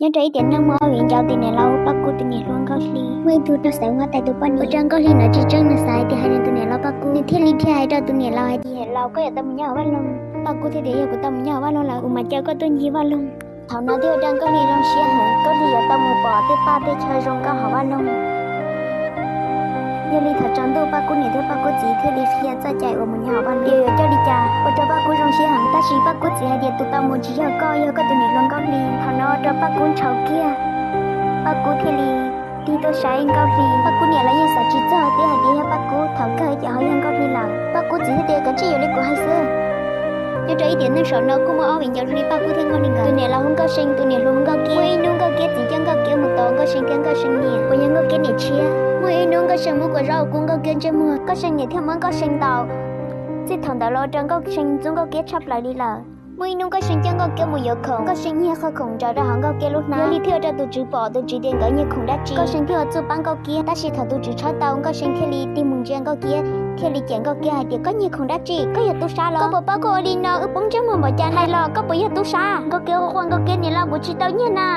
Nyob rau ib tiam neej muaj ob viv ncaus, tus niam laus hu Paj Kub, tus niam hluas hu Nkauj Hli. Muaj ib tug rau xav ua tais tus poj niam, ua rau Nkauj Hli hnov tsis tseeb nws xav hais tias hais nws tus niam laus Paj Kub, nws thiaj li dhia hais rau tus niam laus hais tias, Niam laus, koj yuav tau mus nyob hauv vaj loog. Paj Kub thiaj tias, Yog kuv tau mus nyob hauv vaj loog lawm, kuv mam caw koj tuaj ncig vaj loog. Thaum no thiaj ua rau Nkauj Hli zoo siab heev, Nkauj Hli yuav tau mus pom tej paj tej chaw zoo nkauj hauv vaj loog. Yog li thaum tsaus ntuj Paj Kub niam thiab Paj Kub txiv thiaj li qhia txoj cai uas mus nyob hauv vaj loog yuav coj li cas, ua rau Paj Kub zoo siab heev. Tab sis Paj Kub txiv hais tias, Tus tau mus tsis yog koj, yog koj tus niam hluas Nkauj Hli. Thaum no ua rau Paj Kub ntshau kiag, Paj Kub thiaj li tig tuaj saib Nkauj Hli. Paj Kub niam los yeej xav tsis txog thiab hais tias yog Paj Kub, thaum kawg ces ho yog Nkauj Hli lawm. Paj Kub txiv thiaj tias, Kav tsij yuav li kuv hais xwb. Nyob rau ib tiam neej saum no kuj muaj ob viv ncaus li Paj Kub thiab Nkauj Hli nkawd. Tus niam laus hu Nkauj See, tus niam hluas hu Nkauj Kiab. Muaj ib hnub Nkauj Kiab txiv coj Nkauj Kiab mus tos Nkauj See thiab Nkauj See niam uas yog Nkauj Kiab niam tshiab. Muaj ib hnub Nkauj See muab kua zaub ua kub Nkauj Kiab ntsej muag, Nkauj See niam thiaj muab Nkauj See ntaus. Txij thaum ntawd los ua rau Nkauj See ntxub Nkauj Kiab tshaj plaws li lawm. Muaj ib hnub Nkauj See coj Nkauj Kiab mus yuav khoom, Nkauj See nyiag qhov khoom ntsaws rau hauv Nkauj Kiab lub hnab. Yog li thiaj ua rau tus tswv pom, tus tswv tias nkawd nyiag khoom dab tsi, Nkauj See thiaj ua txuj pab Nkauj Kiab. Tab sis thaum tus tswv tshawb tau, Nkauj See thiaj li tig mus ntsia Nkauj Kiab, thiaj li cem Nkauj Kiab hais tias, Koj nyiag khoom dab tsi? Koj yog tub sab los? Koj puas paub koj ua li no wb poob ntsej muag npaum cas na? Hais los koj puas yog tub sab? Nkauj Kiab quaj quaj, Nkauj Kiab niam laus, kuv tsis tau nyiag na.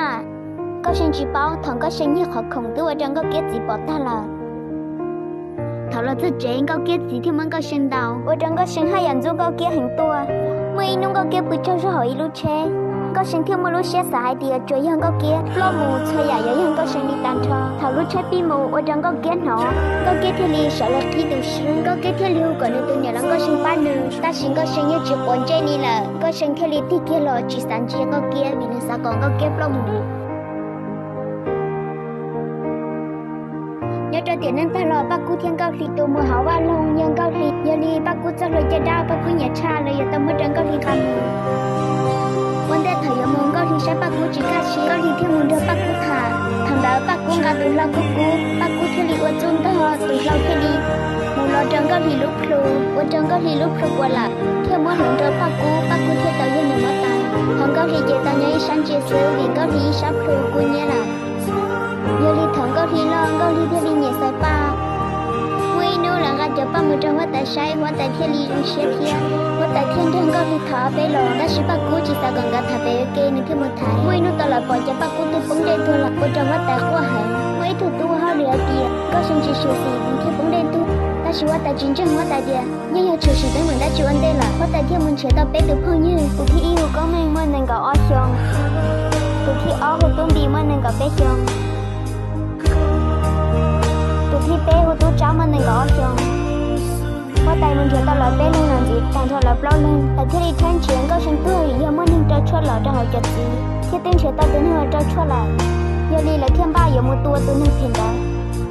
Nkauj See tsis paub, thaum Nkauj See nyiag qhov khoom twb ua rau Nkauj Kiab txiv pom tag lawm. Thaum los txog tsev Nkauj Kiab txiv thiaj muab Nkauj See ntaus, ua rau Nkauj See haj yam ntxub Nkauj Kiab heev tuaj. Muaj ib hnub Nkauj Kiab pw tsaug zog hauv ib lub tsheb, Nkauj See thiaj muaj lub siab xav hais tias tsuas yog Nkauj Kiab, ploj mus txhua yam yuav yog Nkauj See li tag nrho. Thaum lub tsheb pib mus ua rau Nkauj Kiab hnov, Nkauj Kiab thiaj li sawv los qhib tus swb, Nkauj Kiab thiaj li hu kom nws tus niam laus Nkauj See pab nws, tab sis Nkauj See yeej tsis quav ntsej li lawm. Nkauj See thiaj li tig kiag los tsis xav ntsia Nkauj Kiab vim nws xav kom Nkauj Kiab ploj mus. Nyob rau tiam neej tag los Paj Kub thiab Nkauj Hli tus mus hauv vaj loog nyiag Nkauj Hli. Yog li Paj Kub txoj hlua caj dab Paj Kub nyiam tshaj, lawv yuav tau muab rau Nkauj Hli nqa mus. Ua ntej thaum yuav mus Nkauj Hli saib Paj Kub tsis kaj siab, Nkauj Hli thiaj mus nrog Paj Kub tham. Thaum ntawd Paj Kub nqa tus hlau kub kub, Paj Kub thiaj li ua txuj ntog, tus hlau thiaj li mus los rau Nkauj Hli lub plhu, ua rau Nkauj Hli lub plhu puas lawm, thiaj muab hloov rau Paj Kub, Paj Kub thiaj tau yog nws huab tais. Thaum Nkauj Hli ces tau nyob ib sab ntsia xwb vim Nkauj Hli ib sab plhu kub nyiab lawm. Yog li thaum Nkauj Hli loj, Nkauj Hli thiaj li nyiam xaws paj. Muaj ib hnub lawv nqa cov paj mus rau huab tais saib, huab tais thiaj li zoo siab thiab. Huab tais thiaj nrog Nkauj Hli tham ob peb los, tab sis Paj Kub tsis xav kom nkawd tham pem ua ke, nws thiaj mus tham. Muaj ib hnub tau lawv pom cov Paj Kub twb poob dej tuag lawm, ua rau huab tais quaj heev. Muaj ib tug tub ua hauj lwm hais tias Nkauj See tsis tshwm sim nws thiaj poob dej tuag, tab sis huab tais tsis ntseeg, huab tais tias yeej yog tshwm sim teeb meem dab tsi ua ntej lawm. Huab tais thiaj mus nrhiav tau peb tus phooj ywg, tus thib ib hu Koob Meej muaj nees nkaum ob xyoo, tus thib ob hu Tub Npis muaj nees nkaum peb xyoo, tus thib peb hu Tub Tsab muaj nees nkaum ob xyoo. Huab tais mus nrhiav tau lawv peb leeg los ntxiv tag nrho lawv plaub leeg, lawv thiaj li tshawb nrhiav Nkauj See tuag vim yog muaj neeg rau tshuaj los rau hauv cov txiv, thiab twb nrhiav tau tus neeg uas rau tshuaj lawm. Yog li lawv thiaj npaj yuav mus tua tus neeg phem ntawd,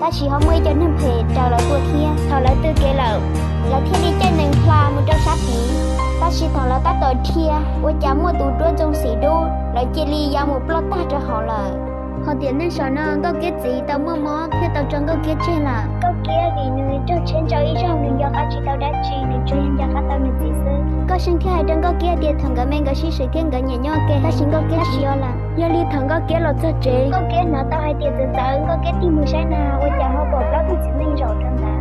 tab sis ho muaj ib co neeg phem raws lawv tua thiab. Thaum lawv tw kev lawm, lawv thiaj li caij nees hla mus rau sab tid, tab sis thaum lawv tab tom dhia ua cas muaj tus duab ntxoov xim dub, lawv cia li ya mus ploj tag rau hauv lawm. Hos tiam neej saum no Nkauj Kiab txiv tau muaj mob thiab tau tso Nkauj Kiab tseg lawm. Nkauj Kiab vim nws raug tshiab ntsaum ib zaug, nws nco qab tsis tau dab tsi, nws tsuas yog nco qab tau nws txiv xwb. Nkauj See thiaj hais rau Nkauj Kiab tias thaum nkawd me nkawd sib swm thiab nkawd nyiam nyob ua ke, tab sis Nkauj Kiab tsis yuav lawm. Yog li thaum Nkauj Kiab los txog tsev, Nkauj Kiab hnov tau hais tias txawv txawv, Nkauj Kiab tig mus saib na ua cas ho pom plaub tug txiv neej zaum rau ntawd.